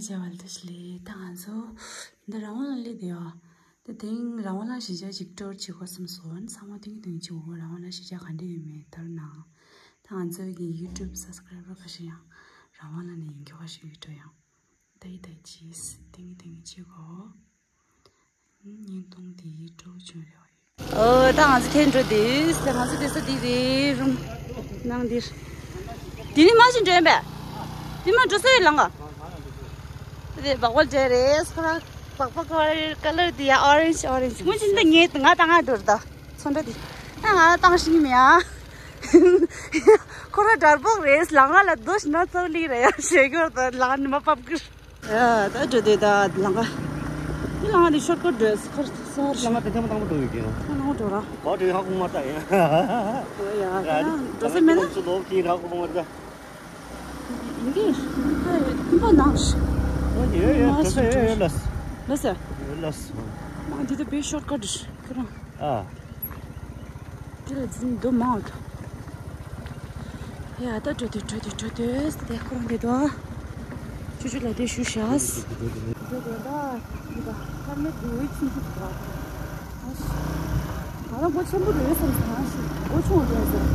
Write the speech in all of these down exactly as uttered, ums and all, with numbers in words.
བྱ་བ་ལྟ་ཞིག་ལས་ད་ང་ཚོ་འདི་རང་དབང་ལ་སླེབས་དེ་ཡོད། དེ་དེང་རང་དབང་ལ་གཞིས་ཆགས་ཅིག་ཊུར་བྱེད་དགོས་བསམ་སོང་། ཚང་མ་དེང་དེང་བྱེད་དགོས། རང་དབང་ལ་གཞིས་ཆགས་ག་འདྲ་ཡོད་མེད་ལྟར་ན། ད་ང་ཚོ་གི་ཡུ་ཊུབ་སབ་སི་ཀ་རའི་བར་ཁ་ཤས་ཡང་རང་དབང་ལ་ནས་ཡིན་རྒྱུ་ཁ་ཤས་ཡོད་འགྲོ་ཡང་། ད་ཡི་ད་ཡི་ཅིས་དེང་དེང་བྱེད་དགོས། བརྙན་ཐུང་འདི་སྤྲོ་བྱུང་རེད་བ། ཨོ་ད་ང་ཚོ་ཐེན་འགྲོ་དུས་ང་ཚོ་དེ་ས་འདི་རེད། རུམ་ནང་འདིར། དེ་ནི་མ་ཞིག་འགྲོ་ཡིན་པས། དེ་མ་འགྲོ་ས་ཡོད་ལང་ག་དེ་སྦག་སྦག་འདྲ་རེད། ཁོ་རང་སྦག་སྦག་ཁ་ལར་དེ་ཡ་ཨོ་རེན་ཇི་ཨོ་རེན་ཇི། ངོ་ཅི་འདི་ངས་ང་ད་ང་འགྲོ་རེད་ད། ཚོན་ཁྲ་དེ་ད་ང་བཏང་ཤེས་ཀྱི་མེད་ཨ། ཁོ་རང་དྲ་འབག་རེད། ལང་ག་ལ་རྡོ་ཞིག་ན་ཚོགས་ལིག་རེད་ཡ་ཞེས་སྐྱོར་དང་ལང་ག་ནི་མ་ཕབ་ཀི། ཡ་ད་འགྲོ་དེ་ད་ལང་ག་འདི་ལང་ག་འདི་ཤོར་ཀོ་འགྲོས་ཁར་སོར། ལང་ག་དེ་ཐེངས་མ་དང་པོ་འགྲོ་ཡོད་ཀྱི་ཡང་ཁོ་ནང་འགྲོ་ར། བག་གྲོས་ཧ་གོ་མ་ལྟ་ཡང་། ཡ་ད་འགྲོ་ས་མེད་ན། ཚོ་ལོག་གིན་ཧ་གོ་མ་ལྟ། ཡིན་གྱི་ཧ་ཡོད་ཐུམ་པ་ནང་ཞིག་ཨོ་ཡོད་ཡོད་འགྲོ་ས་ཡོད་ཡོད་ལ། ལ་ས། ཡོད་ལ་ས། མ་འདི་ད་བེ་ཤོར་ཀོ་འགྲོ་ཁོ་རང་། ཨ། དེ་ལ་འཛིན་འདུག་མང་འདུག་ཡ་ད་འགྲོ་དུས་འགྲོ་དུས་འགྲོ་དུས་དེ་ཁོ་རང་དེ་དོ། ཆུ་ཆུ་ལ་དེ་ཞུ་ཤག་འགྲོ་དུས་ད་འདི་ད་ཧར་མེད་འདི་འོད་ཆུང་ཆུང་འདུག་ང་རང་སྒོ་ཆེན་པོ་རེད་བསམ་སོང་ཞིག་སྒོ་ཆུང་རེད་ཟེར།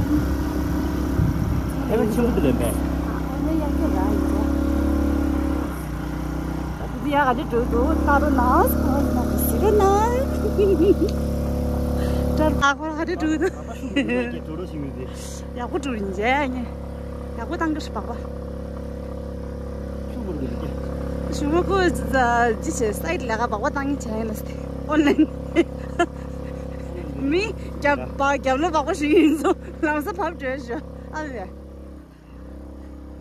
ཧེ་མ་ཆེན་པོ་དེ་ལས་མེད། ཨ་ནི་ཡག་གི་ར་ཡིན་འགྲོ། ད་དེ་ཡག་ག་འདྲ་འགྲོ་འདུག་ལྟ་རོགས་གནང་། གཟིགས་རོགས་གནང་། ད་ལྟ་ཁོ་ག་འདྲ་འགྲོ་འདུག་ཡག་པོ་འགྲོ་རིན་ཆེན་ངས་ཡག་པོ་བཏང་གི་རེད་སྦག་སྦག་ཞུ་བ་ཀོ་ཇི་ཆེ་སའིད་ལས་ཀ་སྦག་སྦག་བཏང་གི་བྱས་ཡིན་ལ་སྟེ་ཨོན་ལན་མི་རྒྱབ་པ་རྒྱབ་ལོ་སྦག་སྦག་ཞུ་ཡིན་སོང་། ལམ་སང་བབས་བྲོས་ཞུ་ཨ་ལས།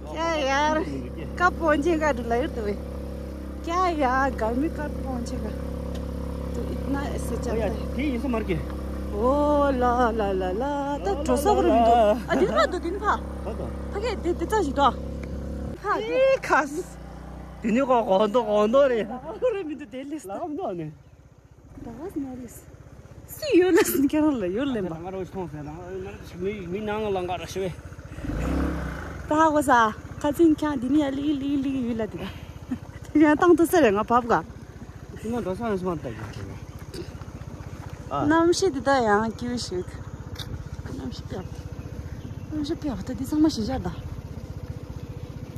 क्या यार, कब पहुंचेगा ढुलाई तुम्हें? क्या यार, गर्मी कब पहुंचेगा? तो इतना ऐसे चलता है। དེ་ཡིན་ས་མར་གི། ཨོ་ལ་ལ་ལ་ལ། ད་འགྲོ་ས་གོ་ར་མི་འདུག་ཨ་དེ་ཕ་འདུག་དེ་ཕ། ད་ད། ཕ་གི་དེ་དེ་ཙམ་ཞིག་འདུག་ཕ་གི་ཁ་ས། དེ་ནི་གོ་གོ་འདུག་གོ་འདུག་རེད། ལ་གོ་ར་མི་འདུག་དེ་ལས་ལ་གོ་མི་འདུག་ཨ་ནི། ད་ག་ཟེ་ན་རེས། སུ་ཡོད་ལ་ཟིན་ཁྱེད་རང་ལ་ཡོད་ལེན་པ། ང་རོ་ཆི་མཐོང་ཟེར་ན་མི་མི་ནང་ལ་ལང་ག་ར་ཤི་བས། ད་ཧ་གོ་ས། ཁ་ཚིན་ཁྱང་འདི་ནི་ཡ་ལི་ལི་ལི་ཡོད་ལ་དེ་ད། དེ་ཡང་བཏང་ཐུབ་ས་རེད་ང་བབ་ག་ཁྱི་མ་འགྲོ་ས་ཡང་སུ་མ་ལྟ་གི་ཨ། གནམ་གཤིས་འདི་ད་ཡང་སྐྱིད་པོ་ཞིག་གནམ་གཤིས་ཕེབས། གནམ་གཤིས་ཕེབས་ད་འདི་ཚང་མ་གཞིས་ཆགས་ད།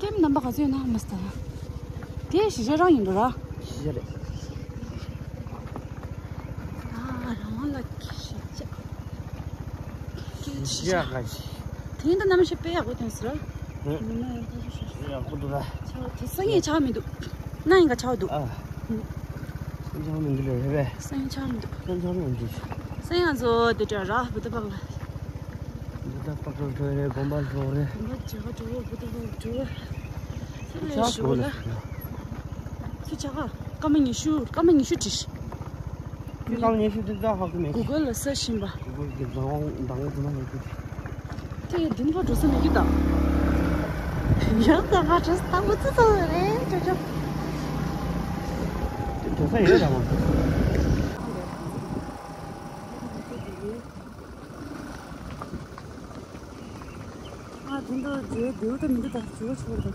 ཀེམ་རྣམ་པ་ག་ཚོད་ཡོད་ན་མ་ཟད། དེ་གཞིས་ཆགས་རང་ཡིན་འགྲོ་ར། གཞིས་ཆགས་རེད། ཨ་རང་དབང་ལ་གཞིས་ཆགས། གཞིས་ཆགས་ག་ཞིག་དེ་ཡིན་ད་གནམ་གཤིས་དཔེ་ཡག་པོ་ཐོན་སོང་ར། ཧུ། མི་མ་ཡང་ཐག་ཆོད་ཤོར། ཡག་པོ་འདུག་ར། ཆ་དེ་སང་ཉིན་ཆར་མི་འདུག་གནངས་ཉིན་ཀ་ཆར་འདུག་ཨ། ཧུ། སང་ཉིན་ཆར་མི་འདུག་ལེ་རེད་པས། སང་ཉིན་ཆར་མི་འདུག་སང་ཉིན་ཆར་མི་འདུག་སང་ཉིན་ང་ཚོ་དེ་འདྲ་ར་བུ་ད་པག་ལ། འདི་ད་པག་ལ་འགྲོ་རེད། དགོན་པ་འགྲོ་རེད། དགོན་པ་བྱེད་ག་འགྲོ་བོ་དེ་བོ་འགྲོ། ཚུར་ལས་ཆ་ཞུ་གོ་ལ། ལ། ཚུར་ཆ་ག་སྐར་མ་ཉི་ཤུ་སྐར་མ་ཉི་ཤུ་བྲིས། ཁྱོད་སྐར་མ་ཉི་ཤུ་དེ་ད་ཧ་གོ་མེད་གི། གུ་གལ་ལ་གསལ་བཞིན་པ། གུ་གལ་གྱི་མདང་དབང་མདང་དབང་དུ་མ་ལས་གི། དེ་དེ་འཕྲོ་འགྲོ་ས་མེད་གི་ད། ཡང་ད་ང་བྲེས་དང་པོ་ཙི་ཙི་རེད་ཅོ་ཅོ། དེ་འགྲོ་ས་ཡོད་ད་མ། ཨ་དེ་འདྲ་བརྗོད་བདེ་བོ་ད་མི་འདུག་ད་བརྗོད་ཆོག་ད།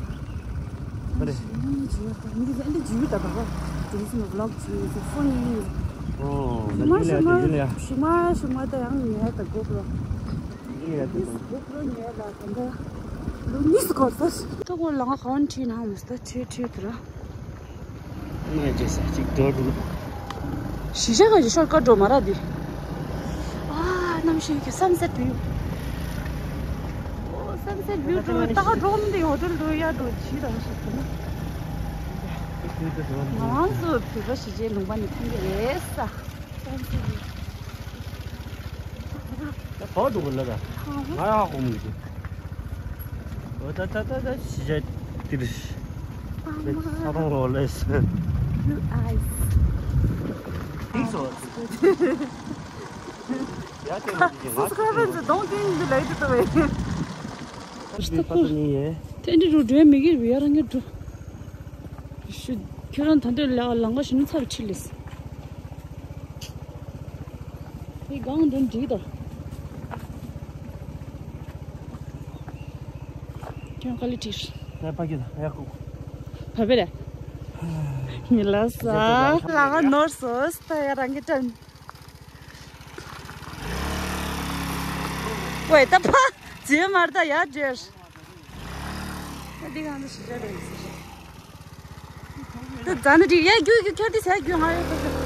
ཨ་རེ། ཨ་ནི་བརྗོད་ད་མི་འདུག་ཨ་འདི་བརྗོད་ད་བ་བ། དེ་ཚོ་ནི་ཝི་ལོག་བརྗོད་ཚོ་ཕོན་ཡིན། ཨོ། ཞུ་མ་ཞུ་མ་ཞུ་མ་ཞུ་མ་ད་ཡང་ཉལ་ད་གོ་པ། ཉལ་ད་གོ་པ་ཉལ་ད་ད་ད། ལོ་གཉིས་སུ་འགོར་ས། ད་ཁོ་ལ་ང་གང་ཁྲིད་ན་མོ་ད་ཁྲིད་ཁྲིད་དུ་ར། ངས་བྱས་ས་གཅིག་འགྲོ་འགྲོ། གཞིས་ཆགས་ཀྱི་ཤོར་ཀ་འགྲོ་མ་ར་འདི། ཨ་གནམ་གཤིས་ཀྱི་སན་སེ་ཊི་བིའུ། ཨོ་སན་སེ་ཊི་བིའུ་འགྲོ་ད་ག་འགྲོ་མི་འདི་ཡོད་འགྲོ་འགྲོ་ཡ་འགྲོ་ཇི་རང་ཞིག་ད་ནི། ང་རང་ཚོ་བོད་པ་གཞིས་བྱེས་ལུང་པ་ནས་མཐོང་གི་རེད་ས། སན་སེ་ཊི་བིའུ། ད་བག་འགྲོ་གི་ལ་ད། ང་ཡག་གོ་མི་འདུག་ཨོ་ད་ད་ད་ད་གཞིས་ཆགས་འདིར། ཨ་མ། ས་དང་ལོ་ལས། Blue eyes. Think so. ཡ་དེ་མ་དེ་ང་སུ་ཁ་རེ་འཛི་གདོང་དེ་འདི་ལས་དེ་ཏོ་བས། ཨ་ཤི་ད་ཁོ། དེ་འདྲི་རུ་འགྲོ་མི་གིར་བི་ཡ་རང་གི་འགྲོ། ཤུ། ཁྱོད་རང་ད་འདོད་ལ་ལང་ག་ཞིག་ནི་ཚར་ཁྲིད་ལེས། ཧེ་གང་འདོན་འགྲིག་དོ། ཁྱོད་ག་ལེ་ཁྲིད། ཡ་ཕ་གི་ད་ཡ་ཁུག་བ་བེ་རེ། མི་ལ་ས། ལ་ང་ནོར་སོ་ས་ཡ་རང་གི་དྲན། ཝེ་ད་ཕ་ཇེ་མར་ད་ཡ་ཇེར། ད་འདི་གང་དུ་ཞིག་རེད་ཟེར། ད་ད་ནི་འགྲིག་ཡ་རྒྱུ་རྒྱུ་ཁྱོད་འདི་ཟ་རྒྱུ་ང་ཡོད་པ་ཟེར།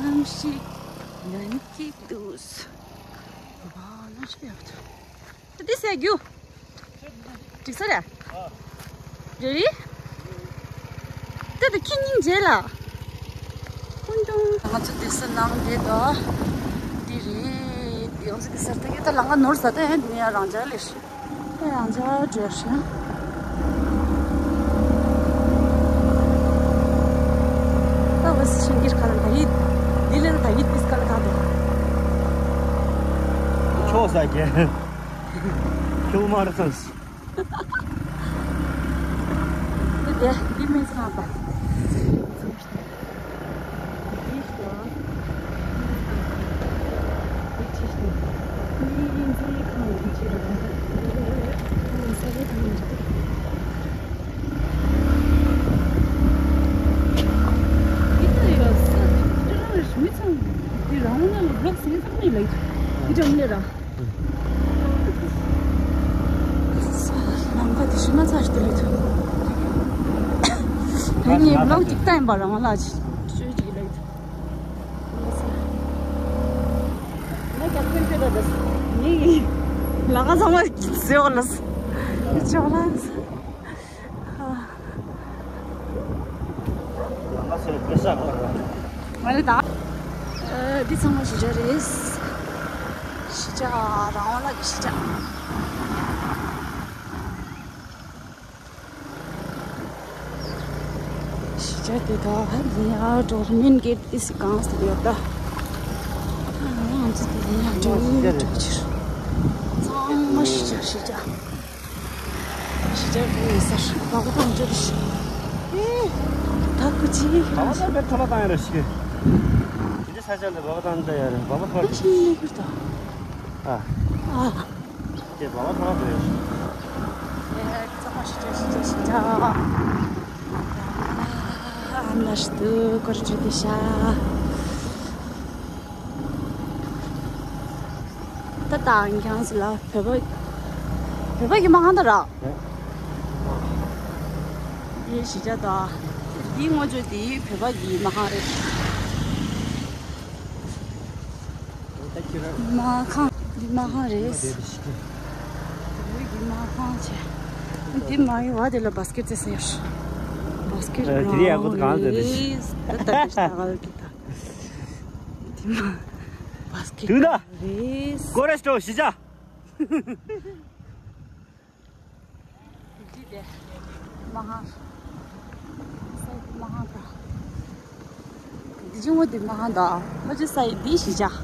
ནམ་ཞིག་ནན་གྱི་དུས། ཨ་ནམ་ཞིག་ཡག་ཐུ། ད་འདི་ཟ་རྒྱུ། འགྲིག་ས་རེད། རེད་རེད། ད་ད་ཁྱི་སྙིང་རྗེ་ལ། ཀུན་ཀྲུང་། ང་ཚོ་དེ་ས་ནང་བསྡད་དོ། འདི་རེད། ཡོང་ཚོ་དེ་སར་ད་ཡོད་ད་ལ་ང་ནོར་ས་ད་ཡང་འདི་ནས་ཡང་རང་འཇགས་ལས་ཤི། ད་རང་འཇགས་འདྲེར་ཤི། ད་བས་ཤིང་གིར་ཁ་ལ་ད་ཡིད། འདི་ལས་ད་ཡིད་པིས་ཁ་ལ་ད་དོ། ཆོག་ས་ཀྱེ། ཁྱོད་མ་རེད་སོང་། འདི་དེ་འདི་མིན་སང་པ། ལམ་ཁ་དེ་ཤི་མ་ཚར་ཞིག་ལེགས་ཐུབ། ད་ངས་བློག་ཅིག་བཏང་ཡིན་པ་རང་ལ་ཅིག་ཅོས་ཅིག་ལེགས་ཐུབ། ང་ཀྱང་ཁོས་ཤོད་ད་ད་ངས་ལ་ཁ་ཚང་མ་ཟེར་བ་ལ་ཅོག་ལ། མ་རེད་ད། ཨ། འདི་ཚང་མ་གཞིས་ཆགས་རེད། གཞིས་ཆགས་རང་དབང་ལགས་ཀྱི་གཞིས་ཆགས། གཞིས་ཆགས་དེ་དག་ཧ་ལས་ཡ་འགྲོ་མིན་གྱི་ཏི་སི་གང་ཟེར་ཡོད་ད། ང་ཚོ་དེ་ཡ་འགྲོ་ཡོད་འགྲོ་ཕྱིར། ཚང་མ་གཞིས་ཆགས་གཞིས་ཆགས། གཞིས་ཆགས་ཀྱི་ས་ཧྲ་བ་ག་དང་འབྲེལ་ཞིག་ད་ཀུ་ཅི་བ་ག་དང་འབྲེལ་ཐོ་ལ་དང་ཡ་ར་ཞིག་འདི་ས་ཆ་འདི་བ་ག་དང་འདི་ཡ་ར་བ་ག་ཕར་ཞིག་ཨ་ཨ་དེ་བ་ག་ཕར་འབྲེལ་ཞིག་ཚང་མ་གཞིས་ཆགས་གཞིས་ཆགས་གཞིས་ཆགས། ཨ་ནས་དུ་ཀུར་ཅི་དི་ཤ། ད་ད་ཁྱང་སི་ལ་བོད་པ་བོད་པ་གི་མ་ཧང་ད་ར། ཡེ་ཤི་ཅ་ད། འདི་ངོ་ཅོ་འདི་བོད་པ་གི་མ་ཧང་རེད། མ་ཁང་འདི་མ་ཧང་རེད། བོད་ཀྱི་མ་ཧང་ཆེ། འདི་མ་ཡི་བ་དེ་ལ་བཱ་སི་ཀེ་ཊི་ཟེར། བཱ་སི་ཀེ་ཊི་ཨ་དེ་རིང་ཨ་ཁུ་གང་ཟེར་དེ། ད་ད་ད་ད་ག་ལ་གི་ད། འདི་མ་བཱ་སི་ཀེ་ཊི་དུས་ད། རེད། ཀོ་རེ་སི་ཏོ་གཞིས་ཆགས། འདི་དེ་མ་ཧང་། སའི་མ་ཧང་ད། འདི་ཅི་ངོ་འདི་མ་ཧང་ད། ཁོ་ཅི་སའི་འདི་གཞིས་ཆགས།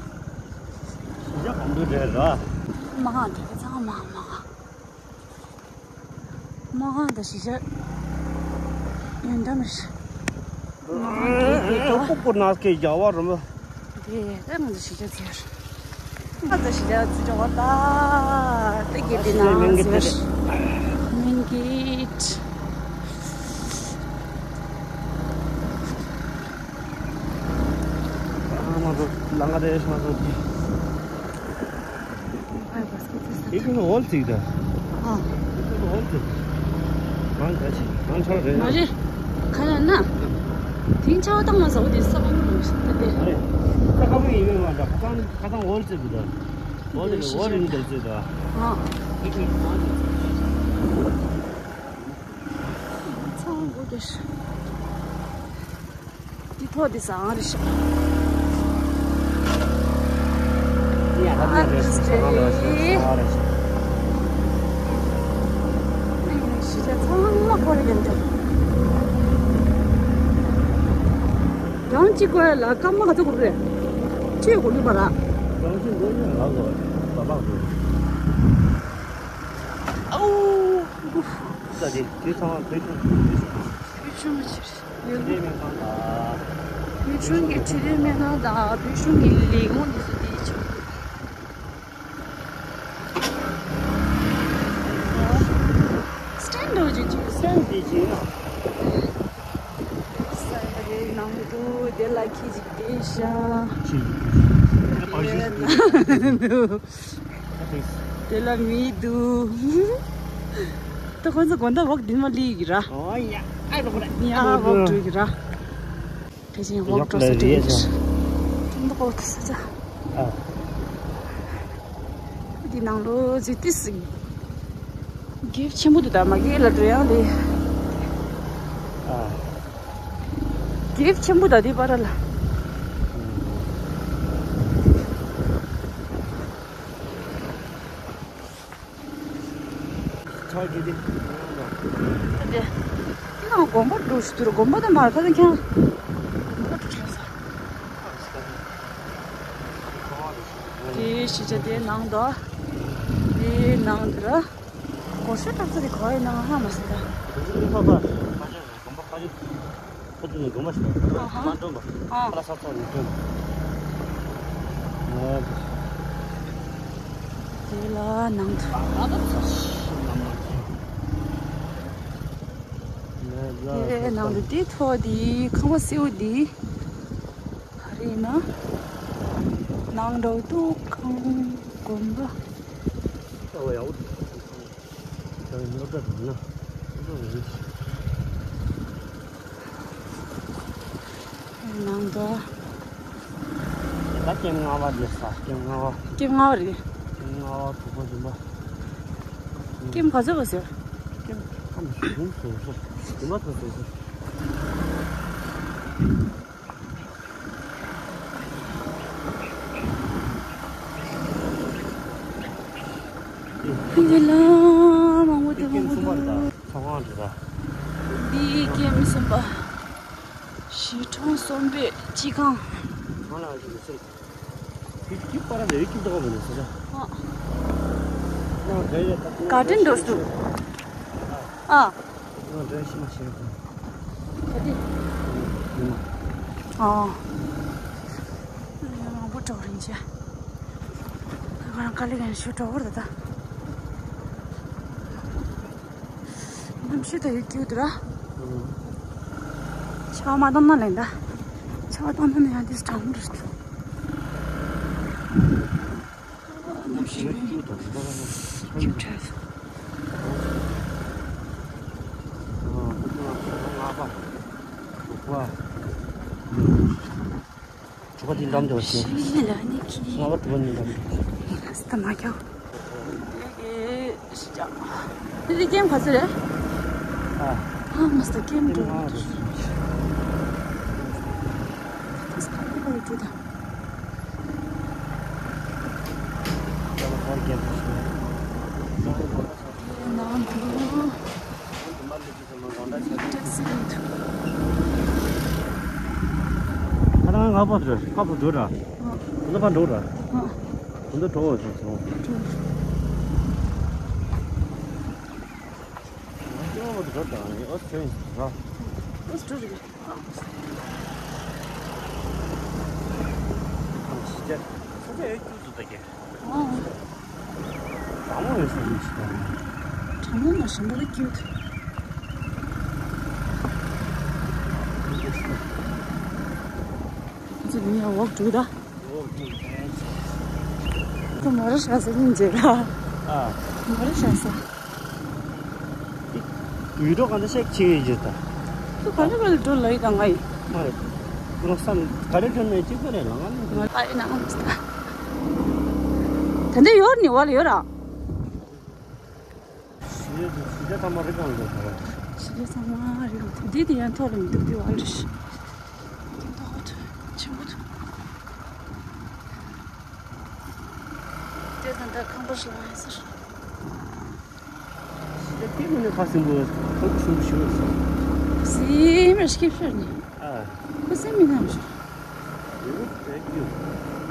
གཞིས་ཆགས་གང་འདུག་རེད་ར། མ་ཧང་དེ་ག་ཚང་མ་མ་ཧང་། མ་ཧང་ད་གཞིས་ཆགས་ཡོན་ཏན་མི་ཤེས། མ་ཧང་དེ་དེ་ད། ཨོ་པོ་ནག་སྐད་རྒྱག་བ་རུམ། དེ་ད་ང་ཚོ་གཞིས་ཆགས་ཚེ་ར། ང་ཚོ་གཞིས་ཆགས་ཚེ་ཆུང་བ་ད། དེ་གེ་དེ་ན་ཚེ་ར། མེན་གེ་ཊི། ཨ་མ་ཚོ་ལང་ཀ་དེ་ཤ་ཚོ་དེ། དེ་ཀུན་ཧོལ་ཅིག་ད། ཨ། དེ་ཀུན་ཧོལ་ཅིག། གང་ག་ཅི་གང་ཆགས་རེད། མ་རེད། ཁ་ཡ་ན། དེང་ཆ་བ་བཏང་ན་ཟ་བོ་དེ་ས་བོ་མི་འདུག་ཟེར་ཏེ། མ་རེད། ས་ཁ་བོ་ཡིན་མིན་མ་འདྲ། ཁ་སང་ཁ་སང་ཧོལ་ཅིག་གི་ད། ཧོལ་དེ་ཧོལ་ཡིན་དེ་ཅིག་ད། ཨ། དེ་ཀུན་ཧོལ་ཅིག། ཚང་དགོས་དེ། འདི་ཐོག་འདི་བཟང་རེད་ཤག་ཡང་གཅིག་དགོས་ལ་སྐར་མ་ག་ཚོད་དགོས་རེད། ཁྲིད་དགོས་ལུས་པ་ར། ཨའུ། ད་དེ་དེ་ཚང་མ་བེད་སྤྱོད་བེད་སྤྱོད་མ་བྱེད། ཡོད། དེ་མེད་ཁང་ད། བོད་གཞུང་གི་འཕྲོད་བསྟེན་སྨན་ཁང་དང་བོད་གཞུང་གི་ལས་ཁུངས་དེ་ཚོ་དེ་ཆགས། དེ་བྱས་ན། ས་ཡ་རེ་ནང་དུ་དེ་ལ་ཁྱི་ཅིག་བསྡད་ཤག་ཁྱི་ཅིག་བསྡད་ཤག་དེ་ལ་མི་འདུག་ད་ཁོ་ཚོ་དགོང་དག་འོག་འདི་མ་ལི་གི་ར། ཨོ་ཡ། ཨ་རོགས་ར། ཡ་འོག་འགྲོ་གི་ར། ཕལ་ཆེར་འོག་འགྲོ་ས་འགྲོ་གི་ར། ཁྲོམ་ཐོག་འོག་ཏུ་ས་ཆ། ཨ། འདི་ནང་ལོ་ཟི་ཏི་སི། གེབ་ཆེན་པོ་འདུག་ད་མ་གེ་ལ་འགྲོ་ཡང་དེ། ཨ། གེབ་ཆེན་པོ་ད་དེ་པར་ལ། ཁྲག་གི་དེ། དེ། དེ་ནང་དགོན་པ་འགྲོ་ཞུ་དུ་ར་དགོན་པ་དེ་མར་ཁ་དེ་ཁྱང་། དགོན་པ་འགྲོ་ཞུ་ས། དེ་ཤི་ཆ་དེ་ནང་དུ། དེ་ནང་དུ་ར། སྒོར་གཞས་གྲགས་ཚ་དེ་ག་བའི་ནང་ཧ་མ་སོང་ད། ཁོ་ཚོ་ནི་དགོན་པ་ཁ་ཤས་ཁོ་ཚོ་ནི་དགོན་པ་ཞིག་ཨ་ཧ། མ་འགྲོ་བ། ཨ། ཁ་ལ་ས་ཚ་ནི་འགྲོ། དེ་ལ་ནང་དུ། དེ་ནང་དུ་དེ་ཐོག་དེ་ཁང་པ་སེའུ་དེ། ག་རེ་ཡིན་ན། ནང་འགྲོ་དུས་ཁང་དགོན་པ། ནང་དུ། ད་ཀེམ་ལྔ་པ་རེད་ས། ཀེམ་ལྔ་པ། ཀེམ་ལྔ་པ་རེད། ཀེམ་ལྔ་པ་དྲུག་པ་བདུན་པ། ཀེམ་ག་ཚོད་པ་ཟེར། ཀེམ་ཁམས་གཞུང་སོ་སོ། བདུན་པ་དང་སོ་སོ། འདི་ལ་མང་པོ་འདུག་མང་པོ་འདུག་ཚོང་ཁང་རེད་ད། འདི་ཀེམ་གསུམ་པ། གཞིས་གྲོང་གསུམ་པའི་སྤྱི་ཁང་། ང་ལ་ཞིག་ཟེར། ཁྱི་ཁྱི་པ་ར་ལས་ཁྱི་ཏོག་མ་ནས་ཟེར། ཨ། ང་འདྲ་ཡོད་ད། ག་དྲིན་འགྲོ་སུ། ཨ། ང་འདྲ་ཤི་མ་ཤི་རེད། ག་དྲིན། ཡིན་ན། ཨ། མང་པོ་འགྲོ་རིན་ཆེ། ང་རང་དཀའ་ལས་ཀྱང་ཞུ་འགྲོ་བར་ད་ད། གནམ་གཤིས་ད་ཡོད་ཀྱི་འདུག་ར། ཆར་པ་མ་བཏང་ན་ལེན་ད། ཆར་པ་བཏང་ན་ཡང་དེ་གྲང་མོ་རེད། གནམ་གཤིས་ཡོད་ཀྱི་འདུག་ཁྱིམ་བྲལ་སོང་། གྲོགས་པོ་དེ་འགྲམ་དུ་ཕྱིན། ཤི་ལ་ནི་ཁྱི། ང་བ་གྲོགས་པོ་གཉིས་འགྲམ་དུ། སི་ཏ་མ་ཁྱོ། ཨེ་ཨེ་ཤི་ཅག་དེ་ཀེམ་ག་ཚོད་རེད། ཨ། ཨ་མ་སི་ཏ་ཀེམ་འགྲོ། ཨ་མ་སི་ཏ་ཀེམ་འགྲོ་ད། ཨ་མ་སི་ཏ་ཀེམ་འགྲོ། ནང་དུ། ཁ་ནང་ང་པ་འགྲོ་ཁ་པ་འགྲོ་ར། འདི་པ་འགྲོ་ར། འདི་འགྲོ་འོ་ཚོ་ཚོ། འགྲོ་འོ་འགྲོ་དང་ཨོ་ཚོ་ར། ཨོ་འགྲོ་ར། ཨ་ཤི་ཅག་ས་ཆ་ཡོད་ཀྱུ་འདུག་ད་ཀྱེ། ཨོ། གྲང་མོ་ཡོད་ས་ཞིག་ཞིག་དང་། གྲང་མོ་མ་ཞིམ་པོ་ལ་ཀྱུ་འདུག་ཁོ་ཚོ་ནི་ཡང་འོག་འགྲོ་ད། འོག་འགྲོ་ད། ཁོ་མོ་ར་ཤ་ས་ཡིན་ཟེར་ད། ཨ། མོ་ར་ཤ་ས། ཡུལ་གྲོགས་གང་འདྲ་ཞིག་ཆེ་ཡོད་ཀྱི་ད། ཁྱོད་ག་ལེ་ག་ལེ་འགྲོ་ལ་ཡི་དང་ང་ཡི། མ་རེད། ཁོ་རང་བསམ་ག་རེ་འགྲོ་ནས་གཅིག་པ་རེད་ལ་ང་ལ་འགྲོ། ང་ལ་ཡི་ན་ང་མི་ས། ད་འདི་ཡོར་ནི་བ་ལ་ཡོར་ར། ཞི་ལི་ཞི་ལི་ཚང་མ་རི་སྒང་ལ་འགྲོ་ས་རེད། ཞི་ལི་ཚང་མ་རི་སྒང་འདི་དེ་ཡང་ཐོག་ལ་མི་འདུག་དེ་བ་ལ་ཞི། དེ་ཐོག་ཆེན་པོ་འདུག་དེ་ད་ད་ཁང་པ་ཞིག་ལ་ཡིན་ཟེར། ཞི་ལི་དེ་མིན་ན་ཁ་སིམ་པོ་ཁོ་ཁུ་སིམ་པོ་ཞིག་ཡོད་ས། སིམ་ར་སྐྱིད་ཤོར་ནི། ཨ། ཁུ་སིམ་མི་ནམ་ཞིག་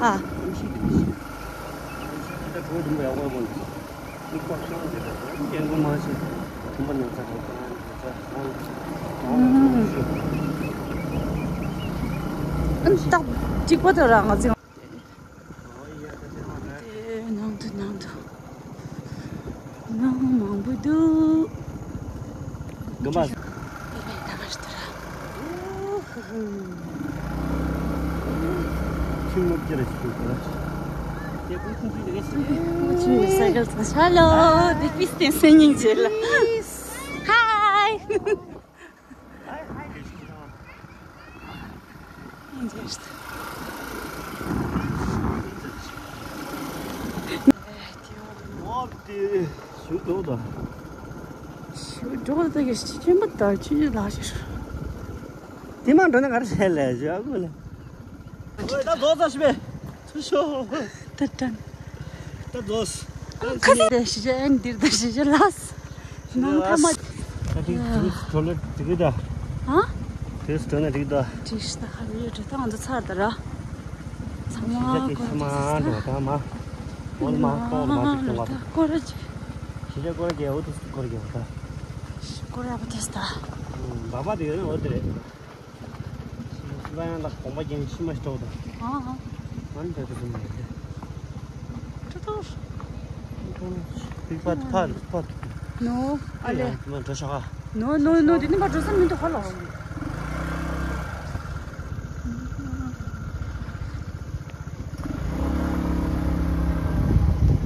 ཨ། ཨ་ཤི་དེ་མི་ཤི། ད་གྲོགས་དུམ་པ་ཡག་པོ་ཡག་པོ་འདུག་ཨ། ཏག་གཅིག་པ་དེ་རང་ང་ཚོ། དེ་ནང་དུ་ནང་དུ་ནང་མང་པོ་འདུག་དགོན་པ། ཁྱིམ་མི་སྐྱེ་ར་ཞིག་འདུག་ག་ཁྱིམ་མི་སའི་ཀལ་ཚང་ཤ་ལོ། དེ་པིས་ཏེ་སེ་ཉིང་ཇེ་ལ། ཧའི། ཨོ་དེ་ཞུ་འགྲོ་ད། ཞུ་འགྲོ་ད་གི་ཤི་ཆེན་པོ་ད་ཆུ་ཆུ་ལ་ཞིག་དེ་མ་འགྲོ་ན་ག་རེ་བྱས་ལས་ཞུ་ཨ་ཁུ་ལ། ཨོ་ད་རྫོགས་ས་ཞི་བས་ཚུ་ཤོ། ད་ད། ད་རྫོགས། ཁ་སེ་ཞི་ཆེན་འདིར་ད་ཞི་ཆེན་ལ། ནང་ཐ་མ། ད་ཏིག་ཏིག་གྲོ་ལ་ཏིག་ད། ཧ། ཏིག་གྲོ་ན་ཏིག་ད། ཏིག་ད་ཧ་ཡོད་ཏིག་ད་ང་ཚོ་ཚར་ད་ར། ཚང་མ་ཤི་ཆ་ཏིག་ཚང་མ་འགྲོ་ད་མ། འོལ་མ་ཏོག་མ་ཏིག་ཏོག་མ་ཏོག་སྐོར་ར་ཅི། ཤི་ཆ་སྐོར་ར་རྒྱལ་བོ་ཏིག་སྐོར་རྒྱལ་བོ་ད། སྐོར་ར་བ་ཏིག་ད། བ་བ་ཏིག་ཡོད་ན་འོ་དེ་རེད། ཤི་ལ་ཡང་ལ་གོམ་པ་རྒྱན་ཤི་མ་ཤི་ཏོག་ད། ཨ་ཨ། ཨ་ནི་ད་ཏིག་ཏོག་མ་རེད། ཁྲོ་ཐོར། ཁྲོ་ཐོར། པིག་པ་ཕ་ཕ། ནོ། ཨ་ལེ། ཡང་མ་འགྲོ་ཤག་ཨ། ནོ་ནོ་ནོ། དེ་ནི་མ་འགྲོ་ས་མི་འདུག་ཧ་ལོ།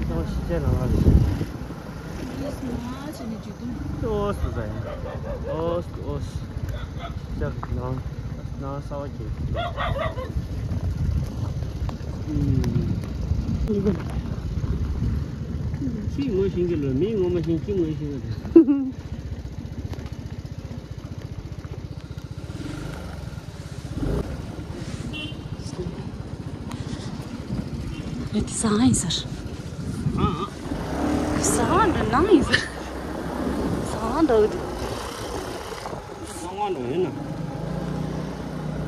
ཏོ་ཤི་ཅེ་ལ་ང་རེ། ཨོ་སུ་ཟ་ཡིན། ཨོ་སུ་ཨོ་སུ། ཤི་ཅག་ནང་ནང་ས་བ་གྱེས། ཁྱི་ངོ་ཤེས་ཀྱི་ལོ། མི་ངོ་མ་ཤེས་ཁྱི་ངོ་ཤེས་ཀྱི་ལོ། ཨེ་དེ་ཟ་ཁང་ཡིན་ཟེར། ཟ་ཁང་འདྲ་ནང་ཡིན་ཟེར། ཟ་ཁང་འདྲ་འོ་དེ། ཚོང་ཁང་འགྲོ་ཡོད་ན།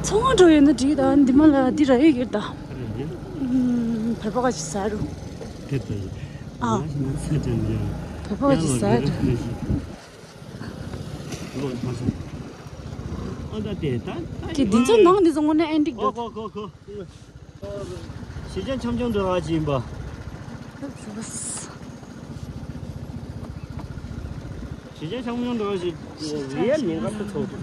ཚོང་ཁང་འགྲོ་ཡོད་ན་འགྲིག་ད། འདི་མ་ལ་འདི་ར་ཡོད་ཡོད་ད། ཨུམ། བོད་པ་ག་ཅིག་ཟ་རུ། དེ་དེ། ཨ། ང་ཞིག་ན་ས་ཅན་ཡང་། བོད་པ་ག་ཅིག་ཟ་རུ། ལོ་ཆགས་སོང་། ཨ་ད་དེ་ད་ད་ཀྱི་འདི་ཚོ་ནང་འདི་ཚོ་དངོས་གནས་ཨེ་འགྲིག་འདུག་ཨོ་ཁོ་ཁོ་ཁོ། ཞེ་ཅན་འཆམ་འཆམ་འདྲ་བ་ཅིག་ཡིན་པ། ཞེ་ཅན་འཆམ་འཆམ་འདྲ་བ་ཞིག་རེད་ཉེན་ཁ་ཚོ་ཚོགས་འདུག་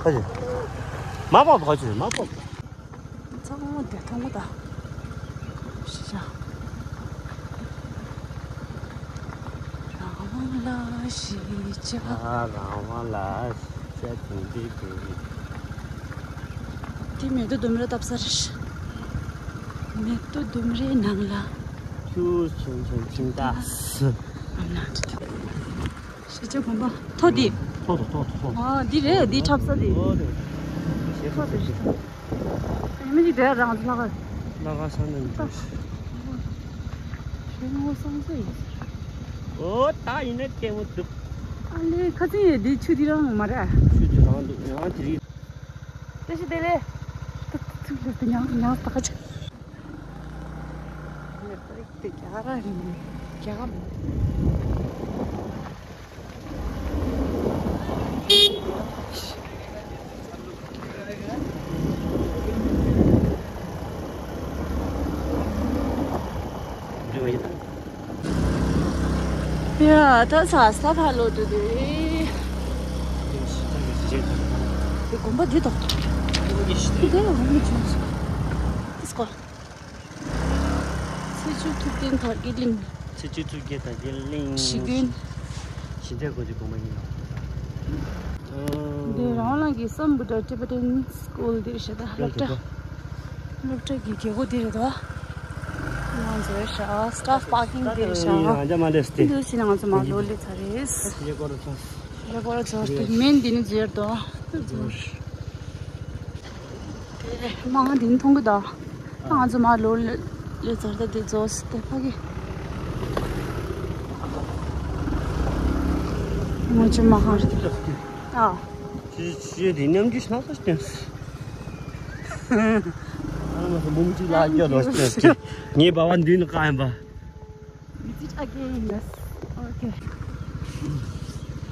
ཁ་ཅིག་མ་པོ་ཁ་ཅིག་མ་པོ། ཚང་མ་དེ་མཐོང་གི་ད། ཤི་ཤ། རང་དབང་ལ་ཤི་ཆ། ཨ་རང་དབང་ལ་ཤི་ཆ་དེ་འདྲའི་དེ་རེད། དེ་མེ་ཏོག་ལྡུམ་ར་བཏབ་ས་རེད། མེ་ཏོག་ལྡུམ་རའི་ནང་ལ། ཆུ་ཆེན་ཆེན་ཆིང་ཏ། ཨམ་ན་ཅི་ཐུབ། ཤེས་བྱ་དགོན་པ། ཐོ་འདི། ཐོ་ཐོ་ཐོ་ཐོ། ཨ་འདི་རེད། འདི་འཁྲབ་ས་འདི། ཨོ་རེད། ཤེས་ཐོ་ས་འདི་ཤེས་ཐོ། ཡིན་མི་འདི་འདྲ་རང་ཚོ་ལྷག་ག་ལྷག་ག་ས་ནས་འདུག་ཤེས་ངོ་སང་ས་ཡིན། ཨོ་ད་ཡིན་ན་ཐེ་མོ་འདུག་ཨ་ལེ་ཁ་ཚིག་ཡོད་འདི་ཆུ་འདི་རང་མ་རེད། ཆུ་འདི་རང་འདུག་ཡང་དེ་རིགས། བཀྲ་ཤིས་བདེ་ལེགས། ཏུ་ཏུ་ཏུ་ཏུ་ཉང་ཉང་ཏག་ཅིག་ལེ་པ་རིག་ཏེ་རྒྱ་ར་རིང་རྒྱ་ཡ་ད་ས་ས་ཕ་ལོ་དུ་དུ་རེད། དེ་དགོན་པ་འདི་དང་། དེ་ལ་འོང་མི་བྱུང་སོང་། དེ་སྐོར། ཚེས་བཅུ་ཐུབ་བསྟན་དར་རྒྱས་གླིང་། ཚེས་བཅུ་ཐུབ་བསྟན་དར་རྒྱས་གླིང་། ཞི་མཐུན། ཞི་བདེ་དགོན་གྱི་དགོན་པ་ཡིན་ནོ། འདི་རང་ལ་གི་སམ་བྷོ་ཊ་ཊི་བྷེ་ཊན་སི་ཀུལ་འདིར་བཤད་ད་སློབ་གྲྭ། སློབ་གྲྭ་གི་རྒྱལ་སྒོ་འདི་རེད་དོ། ང་ཚོ་རེད་ཤག་སི་ཊཱཕ་པར་ཀིང་འདི་རེད་ཤག་ཨ་འདི་ཕྱིན་ན་ང་ཚོ་མར་ལོག་སླེབས་ཚར་རེད། ཞི་བདེ་སྐོར་ར་ཚོ། ཞི་བདེ་སྐོར་ར་ཚོ་དེ་མིན་འདི་ནི་འཛེར་དོ། དེ་རེད། མ་ང་འདི་ནི་མཐོང་གི་ད། ང་ཚོ་མ་ལོ་ལེ་ལེ་ཚར་ད་དེ་རྫོགས་སི་ཏེ་ཕ་གི། ང་ཚོ་མ་ཧར་ཨ། ཅི་ཅི་དེ་ཉམས་ཀྱི་ཤ་ཁ་སྟེ། ཨ་མ་སོ་མུམ་ཅི་ལ་རྒྱ་རོ་སྟེ། ངའི་བ་བ་འདི་ནི་ཀ་ཡིན་པ། Visit again. Yes. Okay.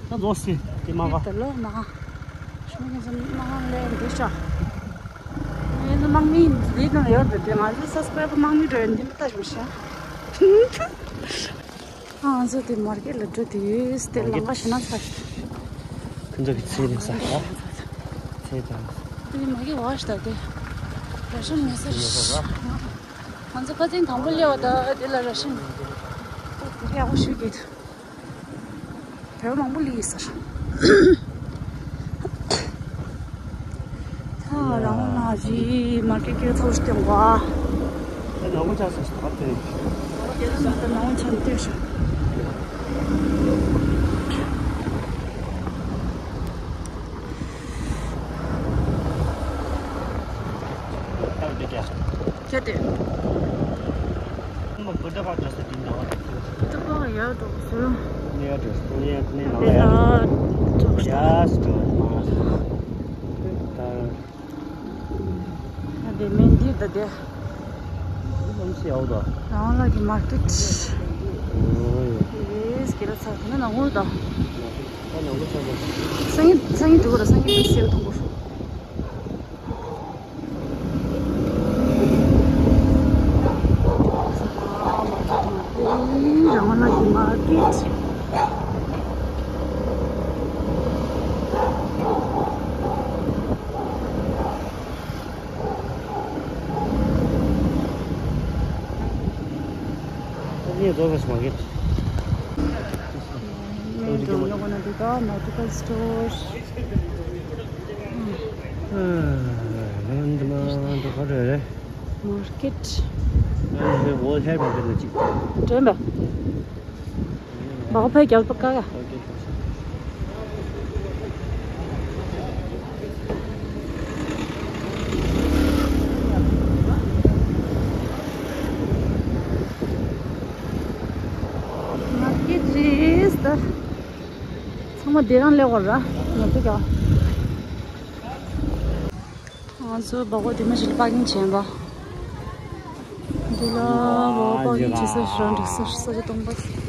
ད་རྫོགས་སི་དེ་མ་ག་ད་ལོ་མ། ཤུང་ངེ་ཚོ་མ་ལེ་འདི་ཤ། ངེ་ནུ་ དམག་མི་འདི་ནང་ཡོད་པའི་དེ་ང་ཚོ་སབ་སི་ཀ་རའེབ་མར་དམག་མི་འགྲོ་ཡོད་འདི་མི་ལྟ་ཞིག་བྱ། ཨ་ང་ཚོ་དེ་མར་ཀེཊ་ལ་འགྲོ་དུས་དེ་ལམ་ཁ་ཞིག་ན་ཚར། ཁོང་ཚོ་གི་ཚེ་རིང་ས་ཨ། ཚེ་དང་། དེ་མར་ཀེཊ་བ་ཞིག་ད་དེ་ར་ཤན་མེད་ས་རེད། ང་ཚོ་ཁ་སང་དང་པོ་སླེབས་པ་ད་དེ་ལ་ར་ཤན་མེད། དེ་ག་ཡག་པོ་ཞིག་གི། བོད་མང་པོ་ལི་ཟེར། ད་རང་ལ་ཞི་མ་ཀི་ཀི་ཚོར་སྟེ་འགོ། ད་ནང་ཆ་ས་ད་དེ། ད་ནང་ཆ་དེ་ཤ། ད་དེ་ག་ཁྱེད་དེ། ཁོང་མ་བུ་ད་པ་འདྲ་ས་དེ་འདྲ་བ་རེད། ད་པ་ཡ་འགྲོ་སོང་། ནེ་ཡ་འགྲོ་སོང་ནེ་ཡ་ནེ་ལ་ཡ། ཡ་འགྲོ་སོང་། ཡ་སི་འགྲོ་མ། ད་ཡ་དེ་མེན་དི་ད་དེ། ལམ་སེ་ཡའོ་ད། རང་ལ་གི་མར་ཀེཊ། ཨོ་ཡ། ཡེས་གེ་ར་ཚ་ཁོ་ན་ནང་ངོ་ད། ད་ནང་ངོ་ཚ་ལ། སང་ཉིན་སང་ཉིན་འགྲོ་གི་ར། སང་ཉིན་སེ་ཡའོ་དང་པོ། རང་ལ་གི་མར་ཀེཊ། ངས་རྫོགས་པ་ཞིག་མ་གེད། མེད་འགྲོ་ཡོང་གོ་ན་འདི་ག་མེ་ཌི་ཀལ་སི་ཊོར། ཨ། འདི་མ་འགྲོ་ག་རེ་རེད། མར་ཀེཊ། ཨ་ནི་ཝོལ་ཧེར་མར་ཀེཊ་ལ་ཅིག་དྲན་པ། མ་གོ་ཕའི་རྒྱལ་པོ་ཀ་ཡ། མར་ཀེཊ་རེད་ད། ཚང་མ་དེ་རང་ལས་བར་ར། ང་ཚོ་ག་ང་ཚོ་སྦག་སྦག་དེ་མ་ཞིག་པར་ཀིང་བྱས་པ། འདི་ལ་སྦག་སྦག་པར་ཀིང་བྱེད་ས་ཞིག་རང་འགྲིག་ས་ཞིག་ས་ཆ་སྟོང་པ་ཞིག